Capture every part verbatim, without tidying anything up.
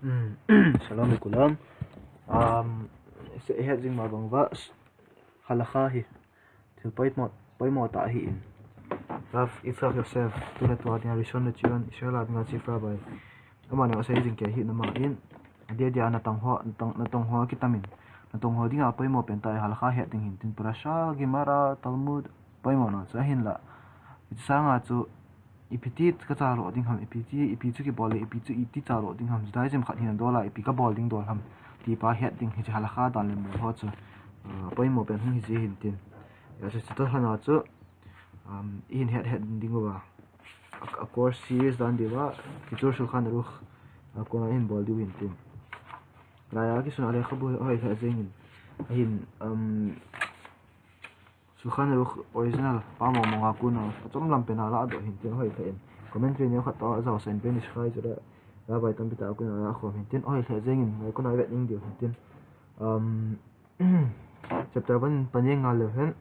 Shalom lekulam. Um, se het jing ma bang uva, halakha hi thil poimo, poimo tah ahin. Rav Yitzchak Yosef, tuletua dinga Rishon LeTzion, Israel a dinga Chief Rabbi, amanu asei jing kei hi nama in, adia dia natong ho, natong, natong ho kitamin, natong ho dinga poimo pen tah hi halakha het ding hintin, parasha, Gemara, Talmud, poimo na chu ahinla. Hiche sanga chu ipi ti kachalo ding ham, ipi ti, ipi chu kibol le, ipi chu iti chalo ding ham, Judaism khat hin adol a, ipi kabol ding dol ham, ti pa het ding hiche halakha dan le mol ho chu, ah, poimo pen hung hiji hintin. Hijeh chun chutoh lhona chu, um, ihin het het ding uva, a, a course series dan diuva, kichur Shulchan Aruch, a, kona ihin bol diu hintin. Laiya kisun a lekhabu hoi lheh jengin. Ahin, um, Shulchan Aruch original, pa mong mong a kona, achom lam pen a ladoh hintin hoi lheh in. Commentary neo khat toh ajao sa in Ben Ish Chai chule, Rabbi tampi tah a kona lakhom hintin hoi lheh jengin, lai kona ivet ding diu hintin. Um, chapter one pan jeng ngal leu hen.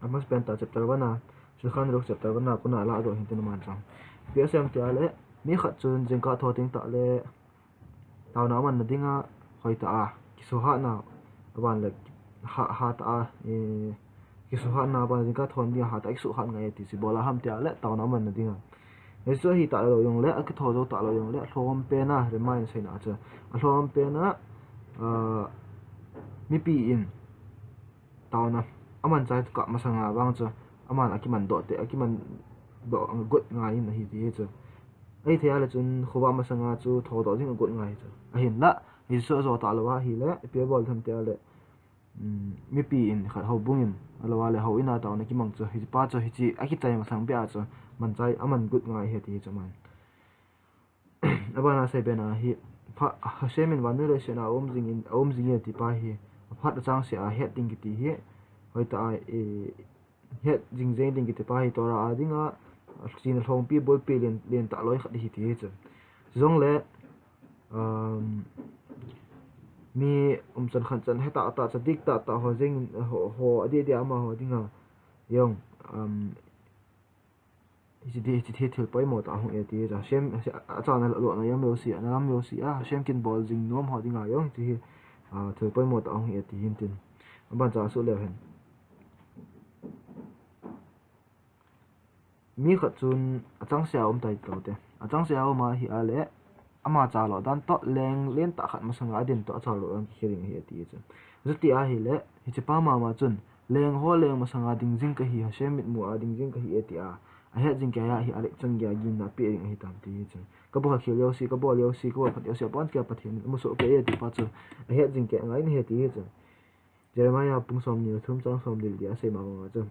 Amasapen tah chapter one a, Shulchan Aruch chapter one a kona ladoh hintin aman chang. Ipi asei em tia le, mi khat chun jingkah tho teng tah le, taona amanna dinga, hoitah a, kisuhahna, aban le, ha, hatah a, eh, kisuhahna aban jingkah thona dinga hatah a kisuhat ngai ti chu ibola ham tia le, taona amanna dinga. Hichu ahi talou jongle, akitho jou talou jongle, alhom pen a, remind seina chu. Alhom pen a, ah, mipi in, taona aman chai kah masanga vang chu, aman akiman doh te, akiman doh agot ngai in ahi ti hi chu. Ahithei a le chun khovah masanga chu thodoh jing agot ngai chu. Ahinla, hichu ajo talou ahile, ipi abol tham tia le, um, mipi in khat houbung in, alou a le houin a taona kimang chu, hiche pa chu, hiche akichai masang beh a chu, man chai, aman got ngai ahi ti hi chu aman. Abana asei bena hi, pha, Hashem in vannoi leiset a aum jing in, aum jing e ti pa hi, aphat achangseh a het ding kiti hi, hoitah a, eh, het jing jeng ding kiti pa hi, Torah a dinga, china lhongpi, bolpi len, len tah loi khat ahi ti hi chu. Chujongle, um, mi umchan khanchan hetah tah, tzadik tah tah ho jeng, ho, ho, adeh deh a amaho dinga, jong, um, Hiche ti, hiche ti thil poimo tah hung e ti chu. Hashem, Hashem, achana lona jam jouse, ana lam jouse a, Hashem kin bol jing nom ho dinga jong hiche hi, ah, thil poimo tah hung e ti hintin. Aban cha asuh leu hen. Mi khat chun achangseh a um tai tao te. Achangseh a um ahi a le, ama chalo dan toh, leng len tah khat masanga adin toh achalo dan kikhel ding ahi ati chu. Chuti ahile, hiche pa mama chun, leng ho leng masanga ding jing kahi, Hashem mitmu a ding jing kahi ati a, ahet jing kei ahi a le, chun gei a ginna apeh ding ahi tam ti chu. Kabol khel jouse, kabol jouse, kabol phat jouse, abon kei a Pathen in amusoh kei e ti pa chu, ahet jing kei ngai in ahi ti chu. Jeremiah bung somni le thum chang somli le li a asei ma banga chu,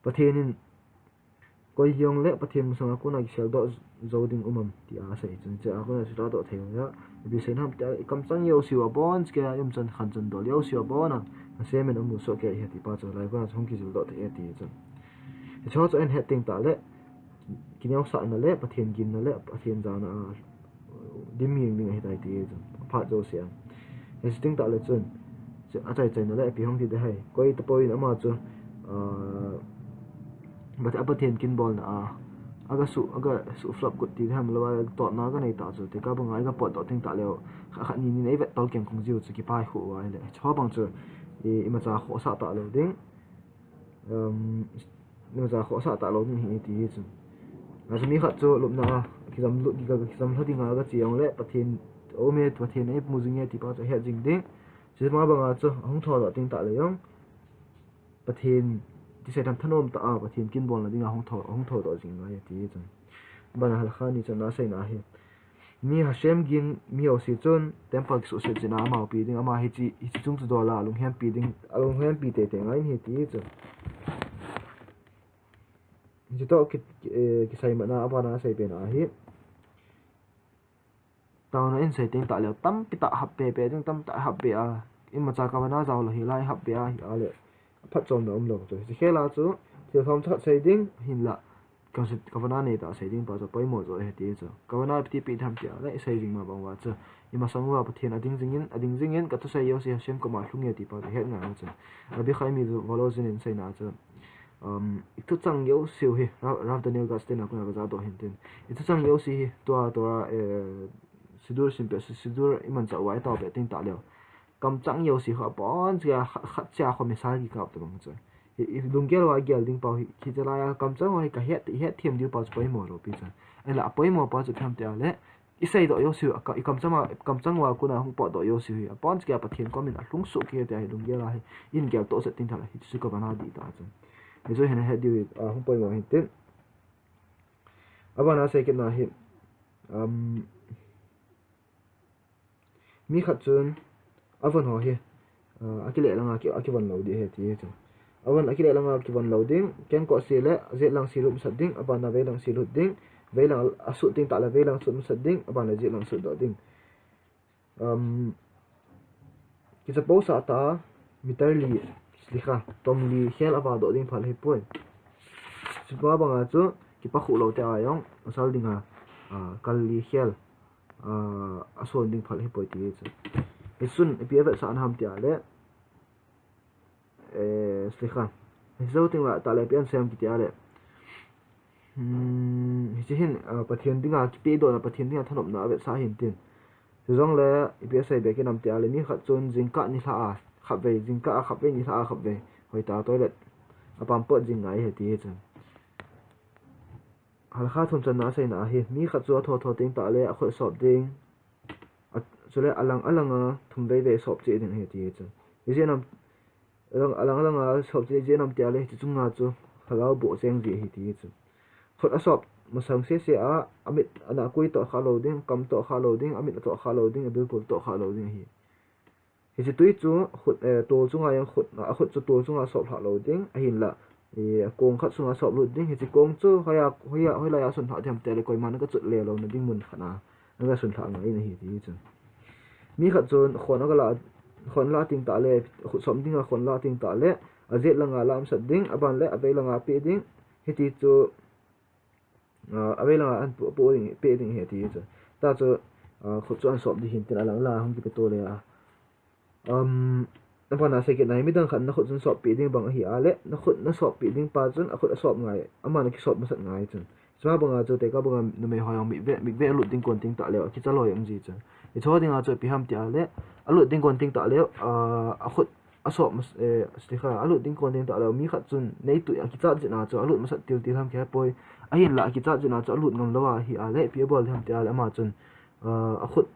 Pathen in, koi hijongle Pathen masanga kona kiseldoh jou ding um am tia asei chun, hiche a kona chu ladoh thei uva, ipi seina ham tia, ikamchang jouse u abon, kei a umchan khanchan dol jouse u abon a, Hashem in amusoh kei ahi ti pa chu, lai kona chu hung kiseldoh thei ahi ti chu. Hiche ho chu ahin het teng tah le, kineosahna le, Pathen ginna le, Pathen jana a, dim jeng ding ahi tai ti chu, aphat jouse a. Hiche teng tah le chun, chu achai chaina le, ipi hung ti ding ham. Koi tapoi in ama chu, ah, Pathe-, a Pathen kin bolna a, aga su, aga su flop kut ti ham lou a, totna aga nei tah chu, tika banga aga potdoh teng tah leu, khat khat ni ni in eivet tol keng kong jiu chu, kipah khu uva ahile. Hiche ho bang chu, i, imacha khohsah talou ding. Um, imacha khohsah talou ding ahi ti hi chu. Achu mi khat chu lupna a, kijam lut, ki, kijam lha dinga aga che jongle, Pathen, aum e, Pathen eimu jing e ti pa chu ahet jing ding. Hiche ma banga chu, ahung thodoh teng tah le jong, Pathen, ti seitham thanom tah a, Pathen kin bolna dinga hung tho, hung thodoh jing ngai ati chu. Abana halakha ni chun ana seina ahi. Mi Hashem gin, mi jouse chun, temple kisuhset jing a amau pi ding, ama hiche, hiche chung chu dol a, alunghempi ding, alunghempi teitei ngai in ahi ti chu. Hiche toh ki, ki, eh, kisei matna, abana asei bena ahi. Taona in sei teng tah leu, tampi tah hap pepe ding, tampi tah hap be a. Imacha kavana jao lou hilai hap be a, ahi a le. Phatchomna umlou chu. Hiche khel a chu, thil thom chakhat sei ding, hinla, ka, kavana nei tah sei ding pa chu, poimo jo ahi ti chu. Kavana ipi ti pi tham tia, le, isei jing ma bang uva chu. Imasang uva Pathen ading jingin, ading jingin, kathusei jouse Hashem koma lhung e ti pa chu, het ngai chu. Rabbi Chaim Volozhin in seina chu. Um, ithuchang jouse u hi, Ra-, Rav Daniel Gottstein a kona kajadoh hintin. Ithuchang jouse u hi, tua, tua, eh, Siddur simpeh, si-, siddur iman chauva itao peh ding taleu, kamchang jouse ho apon chia khat, khat chia ho missile kikap tabang chu. Hi, hi lunggel uva gel ding pau hi, hiche laiya kamchang ho hi kahet, ihet them diu pau chu poimo lou pi chu. Ahinla apoimo pau chu ipi ham tia le, isei doh jouse u, aka, ikamchang a, kamchang uva kona hung potdoh jouse u hi apon chia Pathen komin alhung soh kit tia hi lunggel a hi, in gel toh set ding tah le, hichu kavana dih ta chu. Hichu hin het diu hi, a, hung poimo hin tin. Abana sei kitna hi, um, mi khat chun avon ho hi, ah, akile langa ki, akivon lou ding ahi ti hi chu. Avon akile langa kivon lou ding, kengkoh se le ajetlang se lut masat ding, abana veilang se lut ding, veilang asut ding tah le veilang sut masat ding, abana jetlang sut doh ding. Um, kichapo sah tah a meter li, slikha, tong li khel aval doh ding phat ahipoi. Chupa banga chu kipakhuh lou tia jong asal dinga, ah, kal li khel, ah, ason ding phat ahipoi ti chu. Hichun ipi avetsah ham tia le, eh, slikha. Hiche jou teng la tah le ipi asei ham kiti a le, hmm, hiche hin, ah, Pathen dinga kipedohna, Pathen dinga thanopna avetsah ahin tin. Chujongle ipi asei be kit ham tia le, mi khat chun jingkah nilhah a khatvei, jingkah a khatvei, nilhah a khatvei, hoitah a toilet apampot jing ngai ahi ti hi chu. Halakha thum channa aseina ahi, mi khat chu athotho teng tah le akhut asop ding, a, chule alang alanga thum vei vei asop cheh ding ahi ti hi chu. Ijeh inem, alang, alang alanga sop cheh, ijeh inem tia le, hiche chunga chu lhagao boh cheng ji ahi ti hi chu. Khut asop masang sese a, amit ana kui toh kha lou ding, kam toh kha lou ding, amit atoh kha lou ding, abilkol toh kha lou ding ahi. Hiche tui chu khut, eh, tol chunga jong khut, akhut chu tol chunga asop lhah lou ding, ahinla, eh, kong khat sunga asop lut ding, hiche kong chu hoiya, hoiya, hoilaiya asun lhah ding ham tia le, koiman aga chut le louna ding mun khat a, aga sun lhah ngai in ahi ti hi chu. Mi khat chun khon aga la, khon la teng tah le, khut sop dinga khon la teng tah le, ajet langa la masat ding, aban le avei langa peh ding, hiti chu, ah, avei langa ahin pu, pu ding, peh ding ahi ti chu. Tah chu, ah, khut chu ahin sop ding ahin tin, alang langa hung kipe to le a. Um, abana sei kitna hi, midang khat in nakhut chun sop peh ding bang ahi a le, nakhut nasop peh ding pa chun akhut asop ngai, aman akisop masat ngai chun. Chuma banga chu tekah banga numei ho jong mikveh, mikveh alut ding kon teng tah leu akicha loi jeng ji chu. Hiche ho dinga chu ipi ham tia le, alut ding kon teng tah leu, ah, akhut asop mas-, eh, slikha, alut ding kon teng tah leu, mi khat chun neitui akichat jeh a chu alut masat til til ham kihepoi. Ahinla akichat jeh a chu alut ngam lou ahi a le, ipi abol ding ham tia le, ama chun, ah, akhut,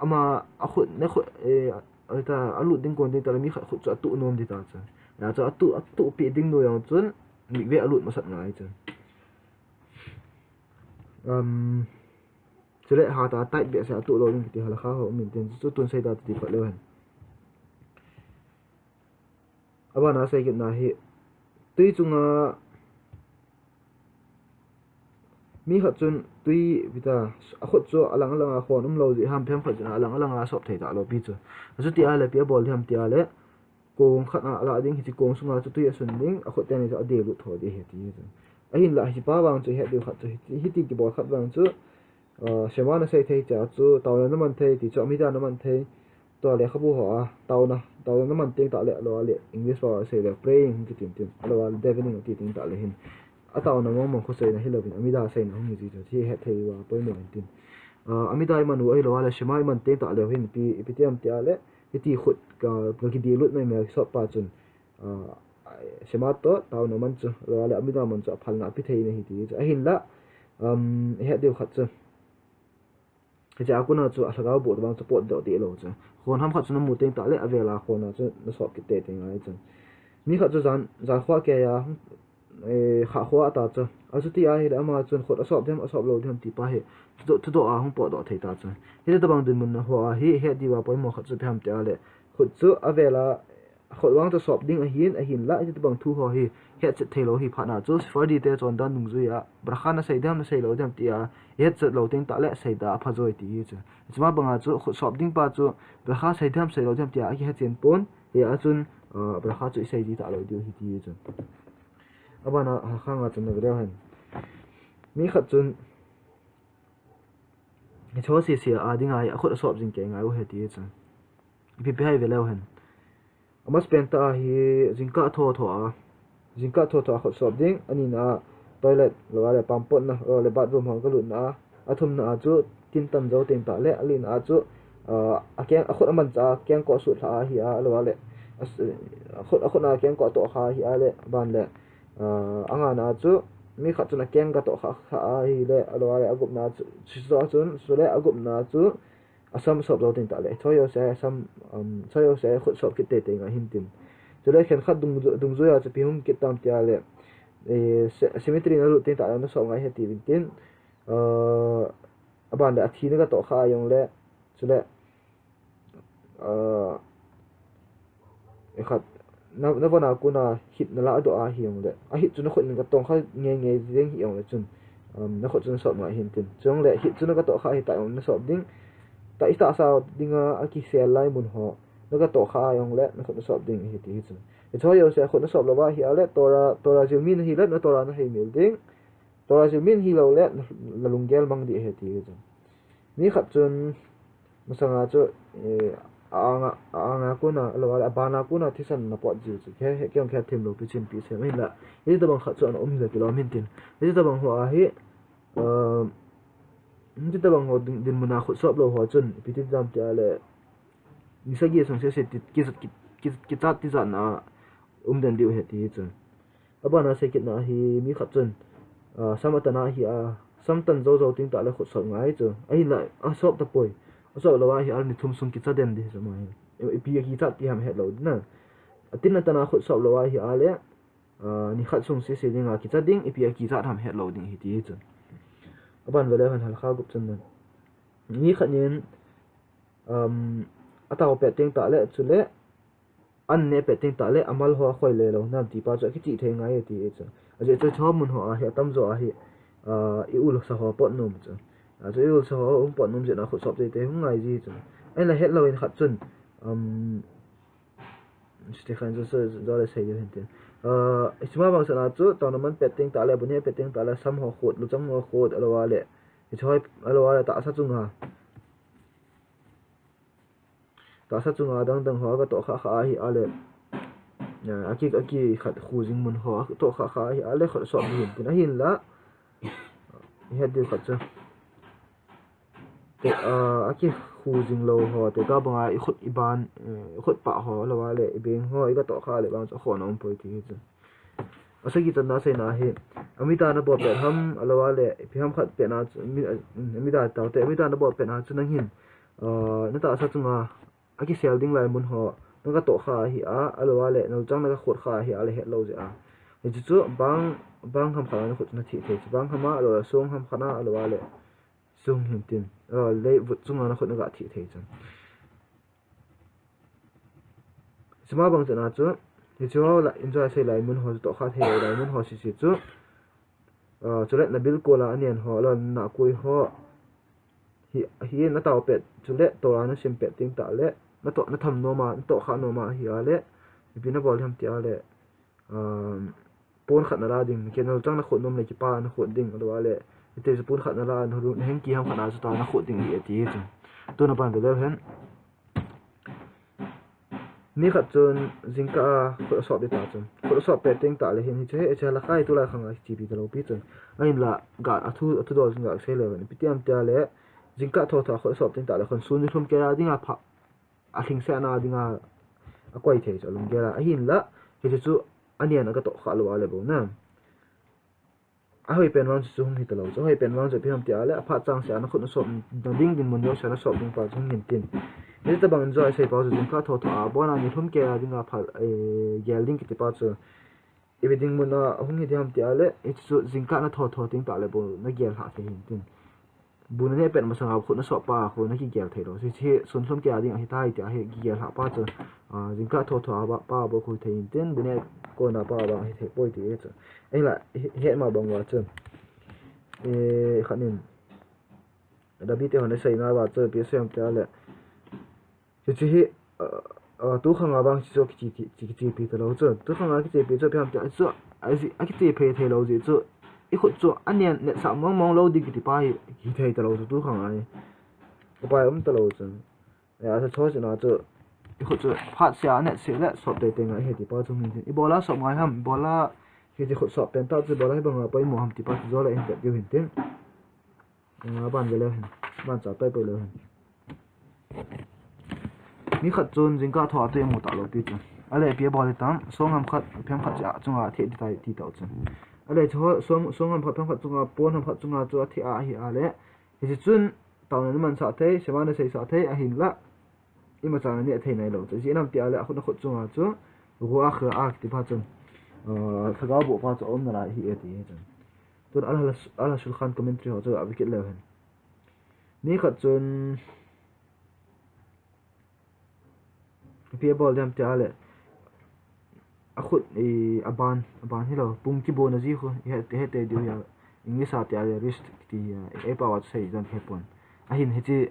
ama akhut, nakhut, eh, hoitah, alut ding kon teng tah le mi khat khut chu atuh nom ding ta chu. Hijeh chun atuh, atuh peh ding nu jong chun mikveh alut masat ngai chu. Um, chule hatah a tight behseh a atuh lou ding kiti halakha ho um in tin, chu tun sei ta ti phat leu hen. Abana sei kitna hi, tui chunga mi khat chun tui, ipi ta, akhut chu alang alanga khon um lou jeh ham, phemkhat chun alang alanga sop thei talou pi chu. Achuti a le ipi abol ding ham tia le, kong khat a ala ding, hiche kong sunga chu tui asun ding, akhut teni chu adelut tho ding ahi ti hi chu. Ahinla hichepa vang chu ihet diu khat chu, hiti, hiti kibol khat vang chu, ah, Shema nasei thei cha chu, taona naman thei ti chu, Amida naman thei. Tua lekhabu ho a, taona, taona naman teng tah le, alou a le, English pao a sei le, praying hung kiti tin, alou a le, davening ati teng tah le hin, ataona mong mong khu seina hilouvin, Amida seina hung hi ji chu, hiche het thei uva poimo in tin. Ah, Amida iman u ahilou a le, Shema iman teng tah leu hin, ipi, ipi ti ham tia le, hiti khut ka, ka kidelut mai mai sop pa chun, ah, Shema toh taona man chu, alou a le, Amida man chu aphalna ape thei in ahi ti chu. Ahinla, um, ihet diu khat chu, hiche a kona chu alhagao boh tabang chu potdoh deh lou chu. Khon ham khat chu namu teng tah le, avel a khon a chu nasop kit tei tei ngai chu. Mi khat chu jan, jan khoa keiya, eh, kha khoa ata chu. Achuti ahile ama chun khut asop ding ham, asop lou ding ham ti pa hi thudoh, thudoh a hung potdoh thei ta chu. Hiche tabang dinmun ho a hi ihet diuva poimo khat chu ipi ham tia le, khut chu avel a, khut vang chu sop ding ahin, ahinla, hiche tabang thu ho hi hetchet thei lou hi phat na chu, Sephardi te chondan dungjuia, bracha nasei ding ham, nasei lou ding ham tia ihetchet lou teng tah le, seida apha joi ti hi chu. Chuma banga chu, khut sop ding pa chu, bracha sei ding ham, sei lou ding ham tia akihetchen pon, hia chun, ah, bracha chu isei ji talou diu ahi ti hi chu. Abana, halakha nga chun na ve leu hen. Mi khat chun, hiche ho sese a dinga hi akhut asop jing kei ngai u ahi ti hi chu. Ipi pi ham ve leu hen. Amasapen tah a hi jingkah thotho a, jingkah thotho a khut sop ding, anina a toilet, alou a le pampotna, alou a le bathroom ho kalutna a, athumna a chu tin tan jou teng tah le, alina a chu, ah, akeng, akhut amanchah a kengkoh sut lha ahi a, alou a le, as-, akhut, akhut a kengkoh toh kha ahi a le, aban le, ah, angana a chu, mi khat chun akeng katoh kha, kha ahi le, alou a le, agupna chu, chuche chun, chule agupna chu, asam sop jou teng tah le, choi ho se, asam, um, choi ho se, khut sop kit teitei ngai hin tin. Chule khenkhat dung, dungjui a chu ipi hung kit tam tia le, eh, ce-, cemetery na lut teng tah le, na sop ngai ahi tiuvin tin, ah, aban le athi na katoh kha a jong le, chule, ah, eh, khat, na, na von a kona hit na la doh ahi jong le, ahit chu na khut in katong kha ngei ngei jeng hi jong le chun, um, na khut chu na sop ngai hin tin. Chule hit chu na katoh kha ahi ta jong na sop ding, ta i tahsa dinga akisel lai mun ho, na katoh kha a jong le, na khut na sop ding ahi ti hi chun. Hiche ho jouse khut na sop lou ahi a le, Torah, Torah jil mi na hi le, na Torah na hei mil ding. Torah jil mi na hi lou le, na, na lunggel mang ding ahi ti hi chun. Mi khat chun, masanga chu, eh, a anga, a anga kona, alou a le, abana kona thisan na pot jiu chu. Kei, kei, kei thim lou pi chin pi sem. Hinla, hiche tabang khat chu ana um hi le kilom hin tin. Hiche tabang ho ahi, uh, hiche tabang ho din, dinmun a khut sop lou ho chun, ipi ti dam tia le, ni sagi sung sese ti, ki, ki, ki, kichat tijat na um den diu ahi ti hi chun. Abana sei kitna hi mi khat chun, ah, sam atan ahi a, sam tan jou jou teng tah le khut sop ngai chu. Ahinla, asop tapoi. Asop lou ahi a le ni thum sung kicha den ding chu ma hi. I, ipi akichat ti ham het lou ding na. Atin atan a khut sop lou ahi a le, ah, ni khat sung sese dinga kicha ding, ipi akichat ham het lou ding ahi ti hi chun. Aban ve leu hen halakha gup chun nan. Mi khat nin, um, atao pet teng tah le, chule, an neh pet teng tah le, amal ho akhoi le lou nam ti pa chu akichih thei ngai ti chu. Ajeh chu hiche mun ho ahi, atamjo ahi, ah, i ul sa ho pot nom chu. Ah, chu i ul sa ho um pot nom jeh a khut sop teitei hung ngai ji chu. Ahinla het lou in khat chun, um, State khan chu, chu, chu, le sei diu hin tin. Ah, hiche ma bang chan a chu, taona man pet teng tah le, bu neh pet teng tah le, sam ho khut, luchang ho khut, alou a le. Hiche ho, alou a le, tahsa chunga. Tahsa chunga dang dang ho, katoh kha kha ahi a le. Ah, aki, aki khat khu jing mun ho, katoh kha kha ahi a le, khut sop ding hin tin. Ahinla. Het diu khat chu. Te, ah, akikhu jing lou ho, te tabanga i khut i ban, eh, i khut pah ho, lou a le, i beng ho, i katoh kha le bang chu, akhona um poi ti hi chu. Asagi channa seina hi, amita na bol pet ham, alou a le, ipi ham khat pet na chu, mi, ah, amita tao te, amita na bol pet na chu nang hin, ah, na tahsa chunga, akisel ding lai mun ho, na katoh kha ahi a, alou a le, na luchang na kakhut kha ahi a le het lou jeh a. Hichu chu, bang, bang ham khat a na khut na thih thei chu, bang ham a, alou a le, song ham khat a, alou a le, song hin tin, alou a le, vut chunga na khut na ga thih thei chu. Hiche ma bang chan a chu, hichu ho la, enjoy sei lai mun ho, toh kha thei lai mun ho, sese chu, Ah, chule na bilkol a anen ho, alou a na kui ho. Hi, hi na tao pet, chule Torah na sim pet teng tah le, na toh, na tham nom a, na toh kha nom a hi a le, ipi na bol ham ti a le, um, pon khat na la ding, kei na luchang na khut nom le kipa na khut ding, alou a le, hiti chu pon khat na la, na hu, na heng ki ham khat na chu ta na khut ding hi ati hi chu. Tuna ban ve leu hen. Mi khat chun jingkah a khut asop ding ta chun. Khut asop pet teng tah le hin hiche hi, hiche halakha hi tulai khang a kichepi talou pi chun. Ahinla ga, athu, athu dol chun ga sei leu hen. Ipi ti ham ti a le, jingkah thotho a khut asop teng tah le khun sun ni lhum kei a dinga pha, alhingset na dinga akoi thei chu alunggel a. Ahinla, hiche chu anen a katoh kha lou a le bou na. Ahoi pen vang chu chu hung hi talou chu. Ahoi pen vang chu ipi ham ti a le, aphat chang seh a na khut na sop na ding dinmun jouse a na sop ding pa chu hung hin tin. Hitabang enjoy sei pa chu jingkah thotho a, abon a ni lhum kei a dinga phal, eh, gel ding kiti pa chu. Ipi dinmun a hung hi ding ham ti a le, hichu jingkah na thotho teng tah le bou na gel lhah thei hin tin. Bu na neh pet masang a khut na sop pa khu na kigel thei lou. Hiche hi sun lhum kei a ding ahi tai ti a hi kigel lhah pa chu. Ah, jingkah thotho a pa bou khu thei hin tin, bu neh kon a pa bang ahi thei poi ti hi chu. Ahinla, hi, hi ma bang uva chu. Eh, khat nin. Rabbi te hon asei na uva chu, ipi asei ham ti a le. Hiche hi, ah, ah, tu khang a vang chu kiche, kiche, kichepi talou chu. Tu khang a kichepi chu ipi ham ti a chu, a, a kichepi thei lou jeh chu. I khut chu anen netsah mong mong lou ding kiti pa hi, hi thei talou chu tu khang a hi. Upai um talou chu. Ya, chu chu na chu. I khut chu phat seh a netsah le sop teitei ngai ahi ti pa chu hung hin tin. Ibola sop ngai ham, ibola hiche khut sop pen tah chu ibola hibang a poimo ham ti pa chu jo le hin vet diu hin tin. Ah, aban ve leu hen. Ban cha pai pai leu hen. Mi khat chun jingkah thua tui amu talou pi chun. Ale ipi abol hitam, song ham khat, phem khat cha chunga atheh ding tai ti tau chun. Ale chu song, song ham khat, phem khat chunga, pon ham khat chunga chu atheh a ahi ale. Hiche chun, taona naman sah thei, seima nasei sah thei, ahinla. Imacha nani athei nailou chu. Ijeh inem ti ale, akhut, akhut chunga chu, ruach ha'ara kiti pa chun. Ah, lhagao boh pa chu aum nalai ahi e ti hi chun. Tun Al-, Al-, Al-Shulchan commentary ho chu ave kit leu hen. Mi khat chun, ipi abol dem ti ale, akhut, eh, aban, aban hilou, pung kibuna ji khu, ihe, ihe te diu hia, English a ti ale wrist kiti hia, eipao a chu sei jong hepon. Ahin hiche,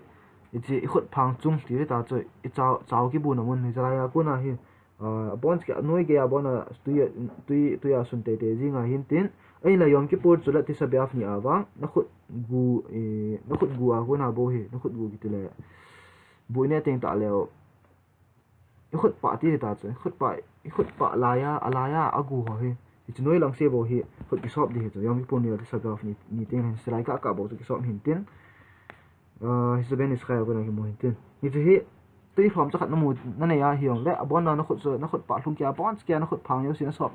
hiche ikhut phang chung ti ta chu, ichao, chao kibuna mun hi chalai a kona hi, ah, abon kei, anoi kei abon a tui, tui, tui a sun teitei jing ahin tin, ahinla Yom Kippur chule Tisha B'Av ni avang, nakhut gu, eh, nakhut gu a kona bou hi, nakhut gu kiti le, bu ine teng ta leu. Ikhut pah ti ta chu, ikhut pah, ikhut pah laiya, alaiya, agu ho hi. Hiche noilang se bou hi, khut kisop ding hi chu. Yom Kippur ni le Tisha B'Av ni, ni teng hin, silai kah kah bou chu kisop hin tin. Ah, hiche Ben Ish Chai a kona kimu hin tin. Hiche hi, tui lhom chakhat namu, nanei ahi jongle, abon a nakhut chu, nakhut pah lhung kei a, abon kei a nakhut phang jouse nasop,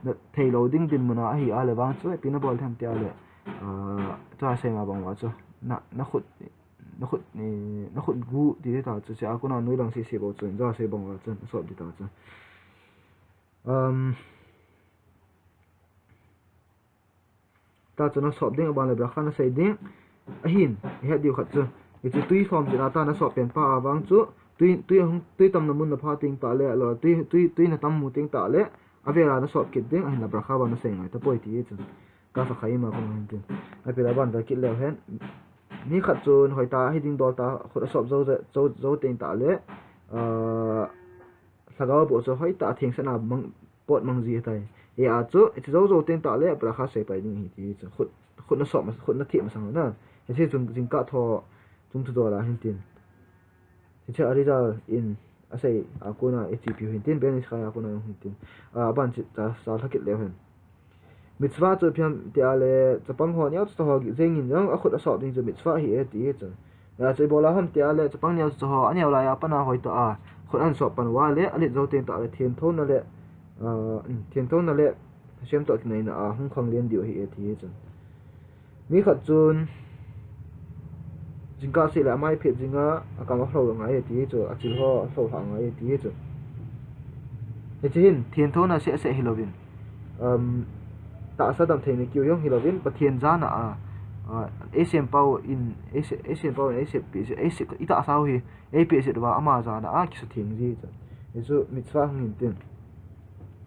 na thei lou ding dinmun a ahi ale vang chu, ipi nabol them ti ale. Ah, tua seima bang uva chu. Na, nakhut, nakhut, eh, nakhut gu ti ta chu, hiche a kona noilang sese bou chun, ja sei bang uva chun, asop ding ta chu. Um, ta chu nasop ding, aban le bracha nasei ding, ahin, ihet diu khat chu. Hiche tui lhom jeh a ta nasop pen pa avang chu, tui, tui ahung, tui tamna mun napha teng ta le, alou, tui, tui, tui natam mu teng ta le, avel a nasop kit ding, ahinla bracha vang nasei ngai tapoi ti chu. Kaf HaChaim a kona hin tin. Api la ban ve kit leu hen. Mi khat chun hoitah a hiding dol tah a khut asop jou, jou, jou teng tah le, ah, lhagao boh chu hoitah a thengsetna mang, pot mang ji ahitai. Hia chu, hiche jou jou teng tah le, bracha sei pai ding ahi ti chu. Khut, khut nasop, khut natheh masang na. Hiche chun jingkah thua, chungthu dol a hin tin. Hiche Arizal in asei a kona ichipiu hin tin, Ben Ish Chai a kona hin tin. Ah, aban chu cha, cha lha kit leu hen. Mitzvah chu ipi ham ti ale, chapang ho neocha ho jeng in jong akhut asop ding chu mitzvah ahi e ti hi chu. Hia chu ibola ham ti ale, chapang neocha ho, aneo laiya pat a hoitah a khut ahin sop pan uva le, alet jou teng tah le, thenthouna le, ah, thenthouna le, Hashem toh kinaina a hung khanglen diu ahi e ti hi chu. Mi khat chun, jingkah seh le amai phet jing a, akam alho ngai e ti hi chu, achil ho alho lha ngai e ti hi chu. Hiche hin, thenthouna seh seh hilouvin, um, tahsa damtheina kiu jong hilouvin, Pathen jana a, ah, eisempau in, eise, eisempau in, eisep peh, eise, itahsa u hi, eipeh jeh uva, ama jana a, kisutheng ji chu. Hichu, mitzvah hung hin tin.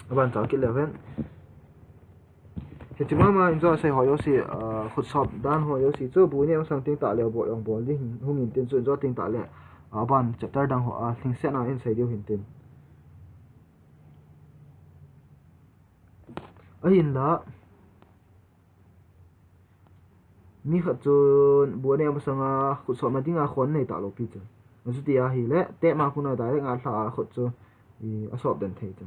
Aban cha kit leu hen. Hiche mama in jo asei ho jouse, ah, khut sop dan ho jouse chu bu inem masang teng tah le bol jong bol ding hung in tin chu in jo teng tah le, ah, aban chapter dang ho a, lhingset a in sei diu hin tin. Ahinla, mi khat chun bu inem masang a khut sopna ding a khon nei talou pi chu. Achuti ahile, tep ma kona direct a lha a khut chu, i, asop den thei chu.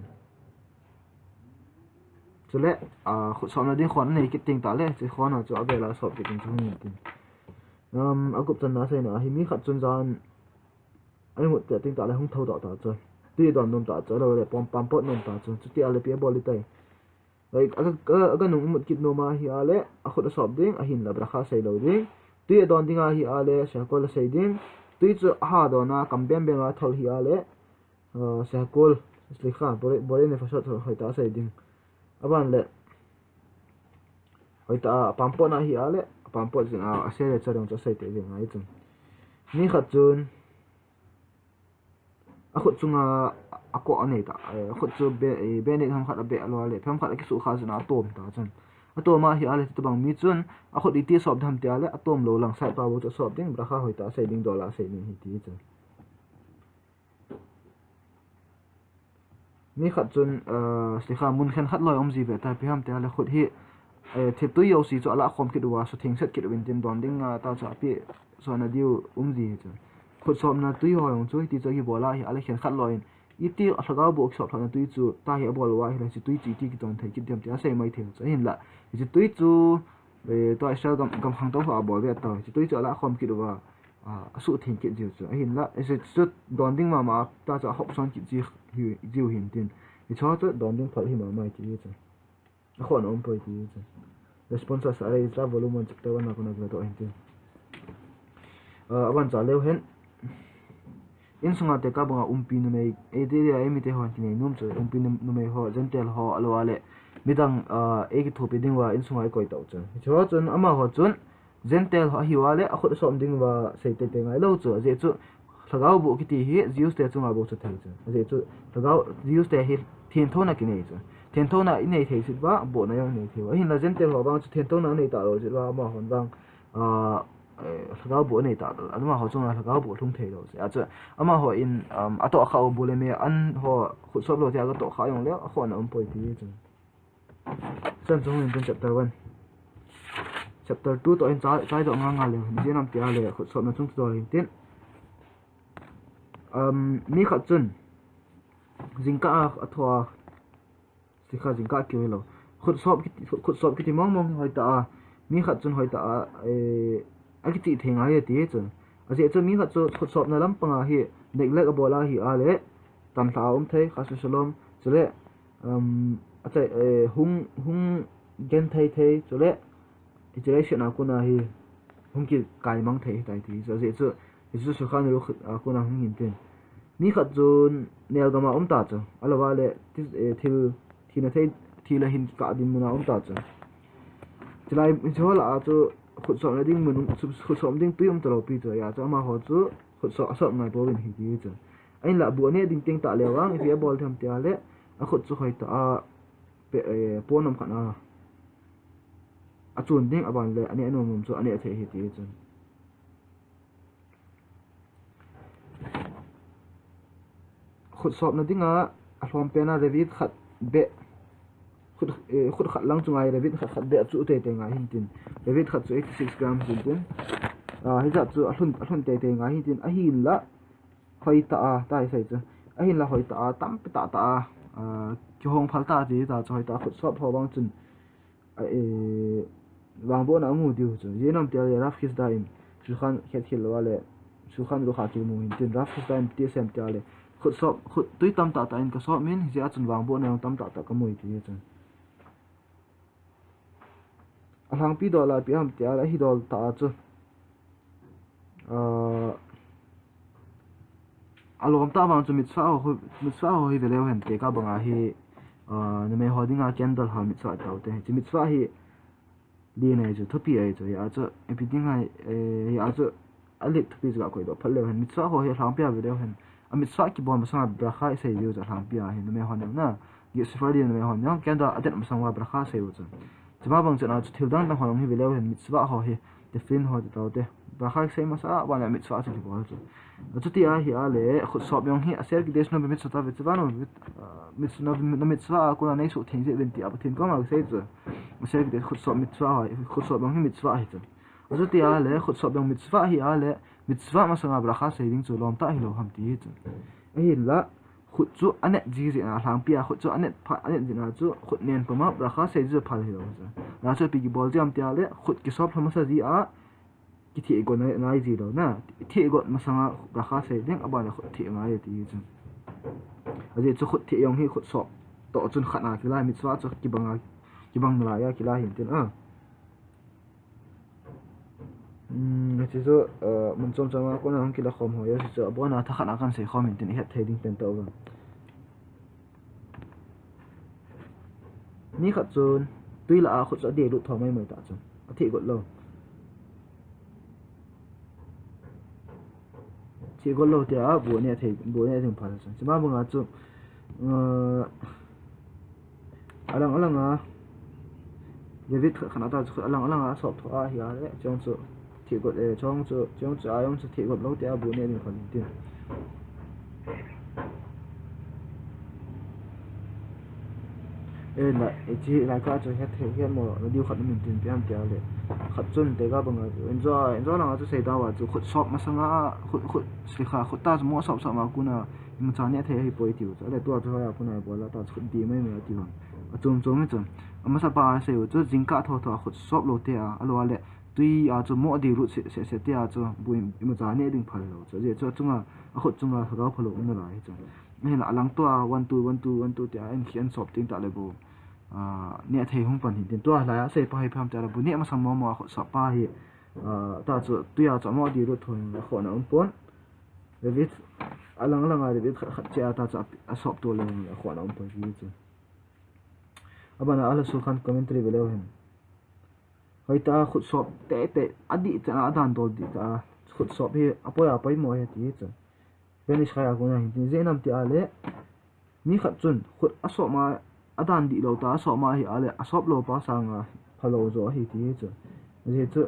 Chule, ah, khut sopna ding khon anei kit teng tah le, hiche khon a chu avel a sop kit ding chu hung in tin. Um, agup channa aseina ahi, mi khat chun jan a imut teng tah le hung thou doh ta chu. Tui adon nom ta chu, alou le pom, pampot nom ta chu. Chuti ale ipi abol ding tai. Like, aga, aga, aga nung imut kit nom ahi ale, akhut asop ding, ahinla bracha asei lou ding. Tui adon ding ahi ale, shehakol asei ding. Tui chu aha don a, kam bem bem a thol hi ale, ah, shehakol, slikha, bore, bore nefashot hoitah a sei ding. Aban le, hoitah a, apampot na hi ale, apampot jing a, ase le charong chu asei tei jing ahi chun. Mi khat chun, akhut chunga, akoh anei ta, eh, akhut chu be, eh, beh neh ham khat abeh lou ale, phem khat akisukha jin a atom ta chun. Atom ahi ale, chuti bang mi chun, akhut iti sop ding ham ti ale, atom lou lang side pa bou chu asop ding, bracha hoitah a sei ding, dol a sei ding ahi ti chun. Mi khat chun, ah, slikha, mun khenkhat loi um ji ve ta, ipi ham ti ale khut hi, eh, thil tui jouse chu alah khom kit uva, sutheng set kit uvin tin don ding a, ta chu api sona diu um ji hi chu. Khut sopna tui ho jong chu, hiti chu akibol ahi ale khenkhat loi in. Iti a lhagao boh kisop lhahna tui chu, ta hi abol uva ahile, hiche tui chu iti kidon thei kit ding ham ti asei mai thei chu. Ahinla, hiche tui chu, eh, tua Israel gam, gamkhang tou ho abol ve tau. Hiche tui chu alah khom kit uva. a, asuh theng kit jiu chu. Ahinla, hichu don ding mama ta chu ahop son kit ji, hi, jiu hintin. Hichu chu don ding phal hi mama ti chu. Akhona um poi ti chu. Response a sa rei chu volume one chapter one a kona kila to hintin. A, aban cha leu hen. Insunga tekah banga umpi numei, ei te dia ei mite hon kinei nom chu, umpi num-, numei ho, Gentile ho, ahilouleh midang, a, ei kithopi ding uva insunga ei koi tau chu. Hichu chun amaho chun, Gentile ho ahiuva le, akhut asop ding uva sei teitei ngai lou chu. Ajeh chu, lhagao boh kiti hi Jews te chunga bou chu thei chu. Ajeh chu, lhagao Jews te hi thenthouna kinei chu. Thenthouna inei thei sit uva, bohna jong inei thei uva. Ahinla Gentile ho vang chu thenthouna anei talou sit uva, amahon vang, ah, eh, lhagao boh anei talou. Amaho chunga lhagao boh lhung thei lou chu. Ajeh chu, amaho in, um, atoh kha u bu le me an ho khut sop lou tia katoh kha jongle, akhona um poi ti chu. Chan chu hung in tin chapter one. Chapter two toh in chai, chai doh ngal ngal leu. Ijeh inem tia le, khut sopna chung chu dol hintin. Um, mi khat chun, jingkah a, athoh a, sikha jingkah keu hilou. Khut sop kiti, khut sop kiti mong mong hi hoitah a. Mi khat chun hoitah a, eh, akichih thei ngai e ti chu. Ajeh chu mi khat chu khut sopna lampang a hi, neglect abol a hi a le, tanlha a um thei, khas shalom. Chule, um, achai, eh, hung, hung genthei thei, chule, hiche leiset a kona hi, hung kikai mang thei hitai ti. Ajeh chu, hichu Shulchan Aruch a kona hung hintin. Mi khat chun nel gam a um ta chu, ahilouleh, ti, eh, thil, thina thei, thil a hin kikah ding mun a um ta chu. Chulai, hiche ho lah a chu, khut sopna ding mun, khut sop ding tui um talou pi chu, ajeh chu amaho chu, khut sop, asop ngai pouvin ahi ti chu. Ahinla bu aneh ding teng tah leu vang, ipi abol them tia le, akhut chu hoitah a, pe, eh, pon um khat a, achun ding aban le, aneh nom nom chu, aneh thei ahi ti chun. Khut sopna dinga, alhom pen a Revit khat beh, khut, eh, khut khat lang chunga Revit khat khat beh chu teitei ngai hintin. Revit khat chu eighty six grams hintin. Ah, hijat chu alhun, alhun teitei ngai hintin. Ahinla, hoitah a, ta hi sei chu. Ahinla hoitah a, tampi tah tah a, ah, kihong phal ta ti ta chu hoitah a khut sop ho vang chun, a, eh, vangbohna amu diu chu. Ijeh inem tia le Rav Chisda in, Shulchan khet khel lou a le, Shulchan Aruch a kimu hintin Rav Chisda in ti asei em tia le, khut sop, khut tui tam tah tah in kasop in, hijeh a chun vangbohna jong tam tah tah kamu e ti chu. Alhangpi dol a ipi ham tia le, ahi dol tah a chu. Ah, alom tah vang chu mitzvah ho, mitzvah ho hi veleu hen tekah banga hi, ah, numei ho dinga candle hal mitzvah tau te. Hiche mitzvah hi, len ahi chu, thupi ahi chu, hijeh a chu, ipi ding ham, eh, hijeh a chu, alet thupi chu ga koi doh phal leu hen, mitzvah ho hi alhangpi a veleu hen. A mitzvah kibol masanga bracha isei diu chu alhangpi a hi, numei hon jong na. Sephardi numei hon jong, candle adet masang uva bracha asei u chu. Chuma bang chun a chu thil dang dang ho jong hi veleu hen, mitzvah ho hi, tefillin ho ti tau te. Bracha kisei masa a, aban le mitzvah chu kibol chu. Achuti ahi a le, khut sop jong hi, Aser Kiddush Novi Mitzvotah Ve'atzevanu, ah, mitz-, na, na mitzvah a kona nei suhtheng jeh uvin ti a Pathen koma kisei chu. Aser Kiddush khut sop mitzvah ho, khut sop jong hi mitzvah ahi chu. Achuti a le, khut sop jong mitzvah ahi a le, mitzvah masanga bracha sei ding chu lom tah hilou ham ti hi chu. Ahinla, khut chu anet ji jeh a, alhangpi a khut chu anet pha, anet jeh a chu, khut nen puma bracha sei ji chu phal hilou chu. Hijeh chun ipi kibol ji ham tia le, khut kisop lha masa ji a, kitheh got ngai, ngai ji lou na. Theh got masanga bracha sei ding, aban le khut theh ngai ti chu. Ajeh chu khut theh jong hi khut sop toh chun khat a kilai, mitzvah chu kibang a, kibang nalai a kilai hintin a. Hmm, hiche chu, eh, mun chom chom a kona hung kila khom ho, hiche chu abona thakhat a kan sei khom in tin ihet thei ding pen tah uva. Mi khat chun tui lah a khut chu adeh lut tho mai mai ta chun. Atheh got lou. Theh got lou tia bu aneh thei, bu aneh ding phal chun. Chuma banga chu, eh, Alang alang a, Revit khat khat a ta chu alang alang a sop tho ahi a le, chong chu theh got, eh, chong chu, chong chu a jong chu theh got lou tia bu aneh ding khat tin. Eh, na, eh, hiche lai kah chu het, het, het mo, na diu khat na min tin pian tia le. Khat chun tekah banga chu, enjoy, enjoy langa chu sei tauva chu khut sop masanga, khut, khut, slikha, khut ta chu mo sop sop ma kuna, imacha neh thei ahi poi tiu chu. Ale tua chu hoiya kuna ibol a ta chu khut dih mai mai tiu. Achom chom hi chu. Amasa pa a sei u chu, jingkah tho tho a khut sop lou te a, ahilouleh Tui a chu mo di lut se, se, se tia chu bu imacha neh ding phal lou chu. Ajeh chu achunga, akhut chunga lhagao phalou um nalai chu. Ahinla alang tua one two, one two, one two tia in khi an sop ting tah le bu, ah, neh thei hung pan hin tin. Tua lai a sei pa hi pham tia le bu neh masang mo mo a khut sop pa hi, ah, ta chu tui a chu mo di lut thon le khoh na um pon. Repeat, alang lang a repeat khat khat che a ta chu a, asop to le khoh na um pon hi chu. Abana Al-Husul Khan commentary ve leu hen. Hoitah a khut sop tete, adih chan a adan dol dih tah a, khut sop hi apoi a poimo ahi ti chu. Vanish khai a kona hin tin, ijeh inem tia le, mi khat chun khut asop ma, adan dih lou tah a asop ma ahi a le, asop lou pa sanga phalou jo ahi ti chu. Ajeh chu,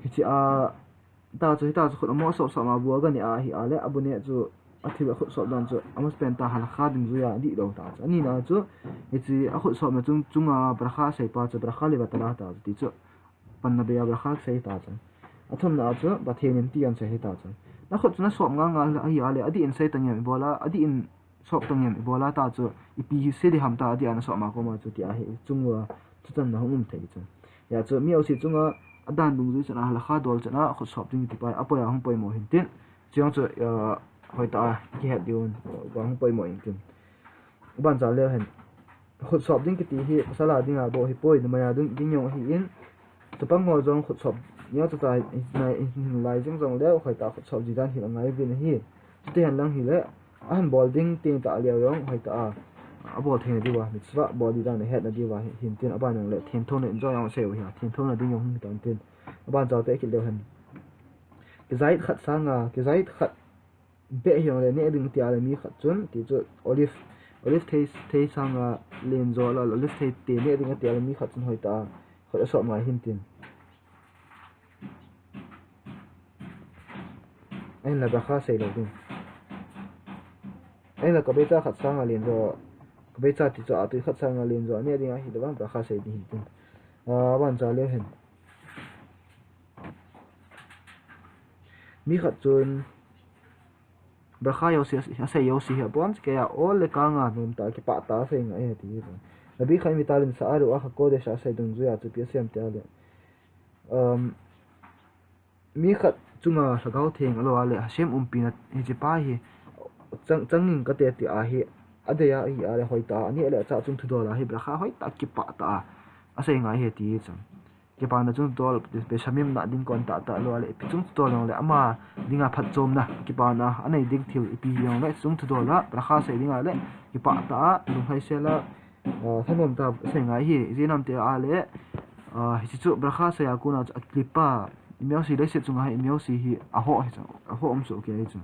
hiche a, ta chu, hita chu khut amo sop sop ma bu aga neh ahi a le, abu neh chu, athil akhut sop dan chu, amasapen ta halakha dungjuia adih lou ta chu. Anina chu, hiche akhut sopna chung, chunga bracha sei pa chu, bracha levatala ta chu, ti chu, panna bei a bracha sei ta chu. Athumna chu, Pathen in ti an sei ta chu. Nakhut chu nasop nga nga ahi a le, adih in sei tangem ibola, adih in sop tangem ibola ta chu, ipi hi sei ding ham ta, adih a nasop ma koma chu, tia hi, chunga, thutanna hung um thei chu. Hia chu, mi jouse chunga, adan dungjui chan a, halakha dol chan a, khut sop ding ti pa, apoi a hung poimo hin tin. Chujong chu, ah, hoitah a, kihet diu, hung poimo hin tin. Ban cha leu hen. Khut sop ding kiti hi, pasal a dinga bou hi poi, numei a ding, ding jong ahi in. Chapang ho jong khut sop, nia chu ta, nai, lai jing jong leu, hoitah khut sop ji dan hi angai uvin ahi. Chuti hen lang hile, ahin bol ding ting tah leu jong, hoitah a, abol theina diuva, mitzvah bol ding dan ahetna diuva, hi, hin tin aban jong le, thenthouna in jong jong sei u hi, thenthouna ding jong hi tan tin, aban cha te kit leu hen. Kijai khat sanga, kijai khat beh hi jong le neh ding tia le mi khat chun, ti chu olive, olive thei, thei sanga len jo la, olive thei te neh ding tia le mi khat chun hoitah a, khut asop ngai hin tin. Ahinla bracha sei lou ding. Ahinla kabeicha khat sanga len jo, kabeicha ti chu a tui khat sanga len jo, neh ding ahi le vang bracha sei ding hin tin. Ah, aban cha leu hen. Mi khat chun, bracha jouse, asei jouse hi abon cheh kei a, ol le kang a nom tah a kipah tah a asei ngai ahi ti hi. Rabbi Chaim Vital in Sha'ar Ruach HaKodesh a asei dungjuia chu ipi asei em tia le. Um, mi khat chunga Lhagao Theng alou a le, Hashem umpina hiche pa hi, chang, chang ing kate ti ahi, adei ahi a le hoitah a, aneh le achah chung thudol a hi, bracha hoitah kipah tah a, asei ngai ahi ti hi chu. Kipana chungchotdol, Beit Hamikdash na ding kon tah tah lou a le, ipi chungchotdol jong le ama dinga phatchomna, kipana, anei ding thil ipi jong le, chungchotdol a, bracha sei dinga le, kipah tah a, lunglhaisel a, ah, thanom tah a sei ngai ahi, ijeh inem tia le, ah, hiche chu bracha sei a kona chu aklipa, imajouse leiset chunga hi, imajouse hi, ahoh hi chu, ahoh um soh kei ahi chu.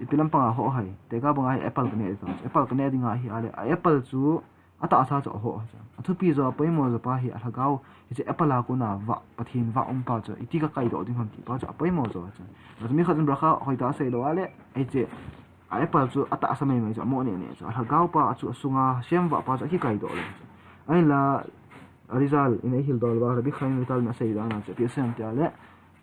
Ipi lampanga hoh ham, tekah banga hi apple kaneh ding, apple kaneh dinga ahi a le, a apple chu atahsa chu ahoh chu. Athupi jo, apoimo jo pa hi alhagao, hiche apple a kona vah, Pathen vah um pa chu, iti kakaidoh ding ham ti pa chu, apoimo jo chu. Achu mi khat chun bracha hoitah a sei lou a le, hiche, a apple chu atahsa maimai chu, amoh neh neh chu. Alhagao pa chu asunga Hashem vah pa chu akikaidoh lou chu. Ahinla, Arizal in eihil dol uva, Rabbi Chaim Vital in asei dan a chu, ipi asei em tia le,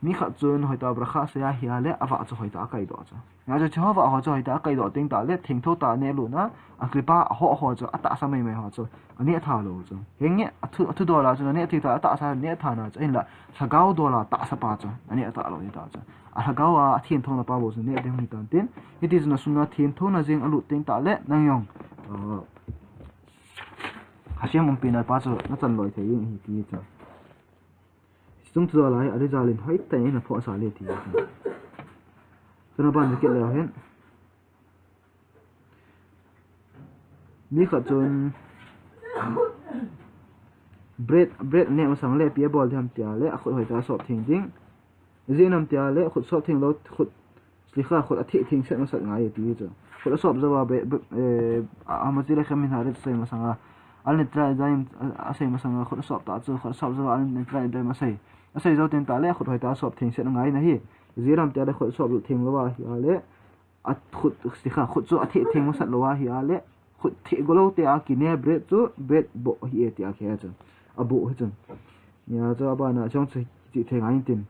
mi khat chun hoitah a bracha asei ahi a le, avah chu hoitah a akaidoh chu. Hia chu, hiche ho vah ho chu hoitah a akaidoh teng tah le, thengtho tah a neh lut a, aklipa ahoh ho chu, atahsa maimai ho chu, aneh tha lou chu. Henge, athu, athudol a chu, aneh thei tah, atahsa aneh tha na chu, ahinla, lhagao dol a tahsa pa chu, aneh tha lou hi ta chu. Alhagao a, athengthona pa bou chu, neh ding hi tan tin. Hiti chun asunga thengthona jeng alut teng tah le, nang jong, uh, Hashem umpina pa chu nachan loi thei ding ahi ti chu. Chungchotdol a hi Arizal in hoitah in aphoh sa le ti chu. Tuna ban jacket le hen. Mi khat chun bread, bread neh masang le ipi abol ding ham tia le akhut hoitah a sop theng ding. Ijeh inem tia le, khut sop theng lou, khut, slicha, khut atheh theng set masat ngai ti chu. Khut asop jouva, be, be, eh, a, a, Motzi Lechem Min Haaretz asei masanga, Al Nitna Yadayim, a, asei masanga, khut asop tah chu, khut asop jouva, Al Nitna Yadayim asei. Asei jou teng tah le, khut hoitah a sop theng set angai ahi. Ijeh inem tia le, khut sop lut theng lou ahi a le, a khut, slicha, khut chu atheh theng masat lou ahi a le, khut theh go lou te a kine bread chu, bread boh ahi e tia khe chu. Aboh hi chu. Hia chu abana chong chu chi theng a intin.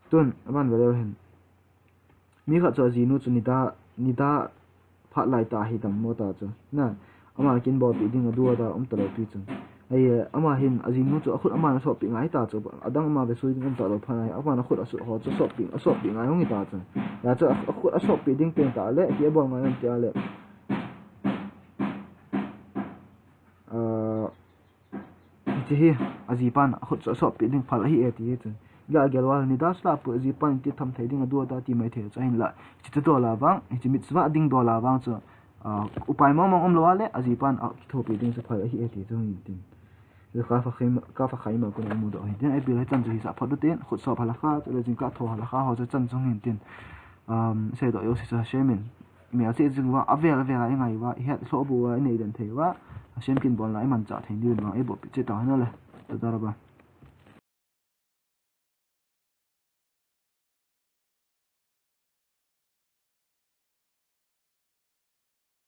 Tun, aban ve leu hen. Mi khat chu ajinu chu nida, nida phat lai tah hi dammo ta chu. Na, ama kin bolpeh ding adu ada um talou pi chu. Ei, ama hin, ajinu chu akhut aman asoppi ngai ta chu, adang ama vesui ding um talou phat ahi, aman akhut asu-, ho chu soppi, asoppi ngai hung hita chu. Hijeh chun a, akhut asoppi ding pen tah le, ti abol ngai am tia le. Ah, hiche hi, ajipan, akhut chu asoppi ding phal ahi e ti hi chu. Ga gel val ni das la pu, ajipan ti tham thei ding adu ta ti mai thei chu ahin la. Hiche chu dola vang, hiche mitzvah ding dola vang chu. Ah, upai mong mong um lou a le, ajipan, ah, kithopi ding chu phal ahi e ti chu hung hin tin. Kaf HaChaim, Kaf HaChaim a kon imu doh hin tin, ipi le chan chu hisah phot u tin, khut sop halakha, chule jingkah tho halakha ho chu chan chu hung hin tin. Um, seidoh jouse chu Hashem in, mi a cheh jing uva, avel avel a ingai uva, ihet lhoh bou uva, inei den thei uva, Hashem kin bolna imanchah thei diu vang, eiboh peh cheh tau hen le. Toda rabah.